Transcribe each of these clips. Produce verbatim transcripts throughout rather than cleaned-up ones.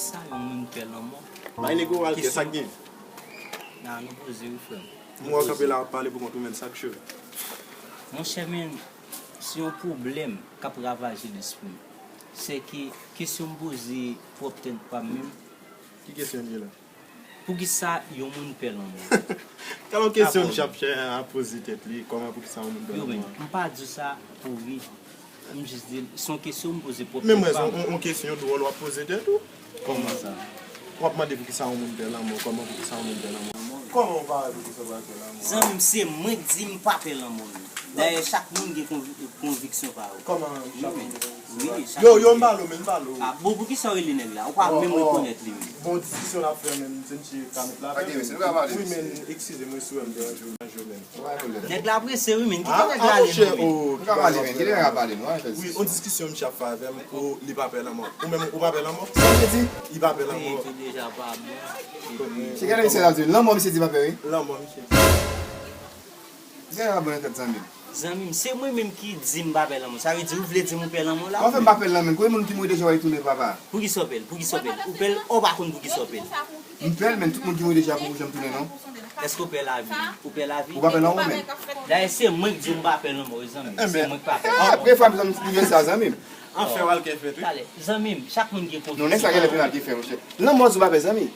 Sa yon moun pè lanmò? Bay nèg oral kè, sa k gen? Nan, nou poze wi, frè m. M wè w kanpe la, w ap pale pou kont ou, men sa k cho? Monchè, men, se yon pwoblèm k ap ravaje lespri m. Se ke kesyon m poze pwòp tèt pa m menm. Ki kesyon l ye la? Poukisa yon moun pè lanmò? Talon kesyon m chap chè a poze tèt li, kòman poukisa yon moun pè lanmò? Yo, men, m pa di sa pou ri. M jis di l, se yon kesyon m poze pwòp tèt pa m. Men mwen, se yon, yon kesyon dwòl w ap poze tèt ou? Kòman sa? W ap mande poukisa yon moun pè lanmò, kòman poukisa yon moun pè lanmò? Kòman w pa wè poukisa w pa pè lanmò? Zanmi m, se mwen k di m pa pè lanmò, non. Dayè, chak moun gen konvi-, konviksyon pa yo. Kòman chak moun gen konviksyon pa yo? Wi, chak moun gen. Yo, yo, m pale w, men m pale w. Ah, bon, poukisa w rele nèg la? Ou pa menm rekonèt li menm. Bon, diskisyon n ap fè, men, se misye ka met la. Ok, mesye, nou ka pale, mesye. Wi, men, eskize mwen si w wè m deranje w nan jounen. Nèg la prese wi, men. Kite nèg la ale non, men. Nou ka pale, men. Kite nèg la pale, non. Wi, yon diskisyon misye ap fè avè m, ou, li pa pè lanmò. Ou menm, ou pa pè lanmò? Sa vle di? Li pa pè lanmò. Li deja pa bon. Se gade misye la di, lanmò misye di pa pè, wi. Lanmò misye di. Misye pa bon nan tèt zanmi m. Zanmi m, se mwen menm ki di m pa pè lanmò. Sa vle di, ou vle di m ou pè lanmò la? Kòman fè m pa pè l lan, men? Konbyen moun ki mouri deja w tounen, papa? Poukisa w pè l? Poukisa w pè l? Ou pè l, ou pa konn poukisa w pè l. M pè l, men tout moun ki mouri deja poko janm tounen, non. Èske w pè lavi? Ou pè lavi? Ou pa pè lanmò, men. Dayè, se mwen k di w m pa pè lanmò, wi, zanmi m. Se mwen k pa pè lanmò. Premye fwa m tann sa, zanmi m. Anfen, w al kè fèt, wi. Talè, zanmi m, chak moun gen konviksyon pa yo. Non, nèg sa gen lè penalti fè, monchè. Lanmò di w pa pè, zanmi.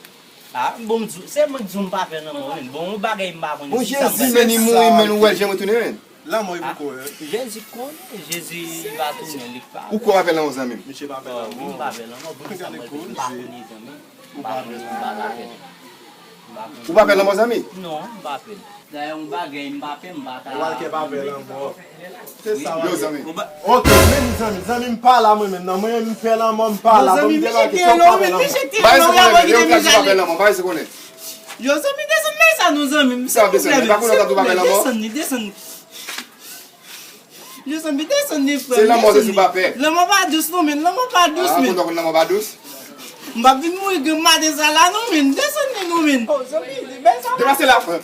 Ah, bon, m di w, se mwen k di w m pa pè lanmò, men. Bon, yon bagay m pa konnen. Bon, Jezi, men, li mouri, men, ou wè l janm retounen, men. Lanmò e poko, hein? Jezi konnen, Jezi va tounen, li pa. Ou kwè w pa pè lanmò, zanmi m? Misye pa pè lanmò. Wi, m pa pè lanmò, poukisa mwen pè? M pa konnen, zanmi. M pa konnen, m pa ka pè. M pa konnen. Ou pa pè lanmò, zanmi? Non, m pa pè. Dayè, yon bagay m pa pè, m pa ka. Walker pa pè lanmò. Se sa, Walker. Yo, zanmi. Ok, men zanmi, zanmi, m pa la mwen menm, non. Mwen, m pè lanmò, m pa la. Bon, m delage, se w pa pè lanmò. Bay se konnen, yo, ou ka di w pa pè lanmò, bay se konnen. Yo, zanmi, desann nan sa, non, zanmi. Sa desann, pa konnen w ka di w pa pè lanmò. Desann li, desann li. Yo, zanmi, desann li, frè m. Se lanmò, se sou pa pè. Lanmò pa dous, non, men. Lanmò pa dous, men. Ah, konn lanmò pa dous? M p ap vin mouri granm maten sa la, non, men. Desann li, non, men. Oh, zanmi, li bèl sa. Depase la, frè.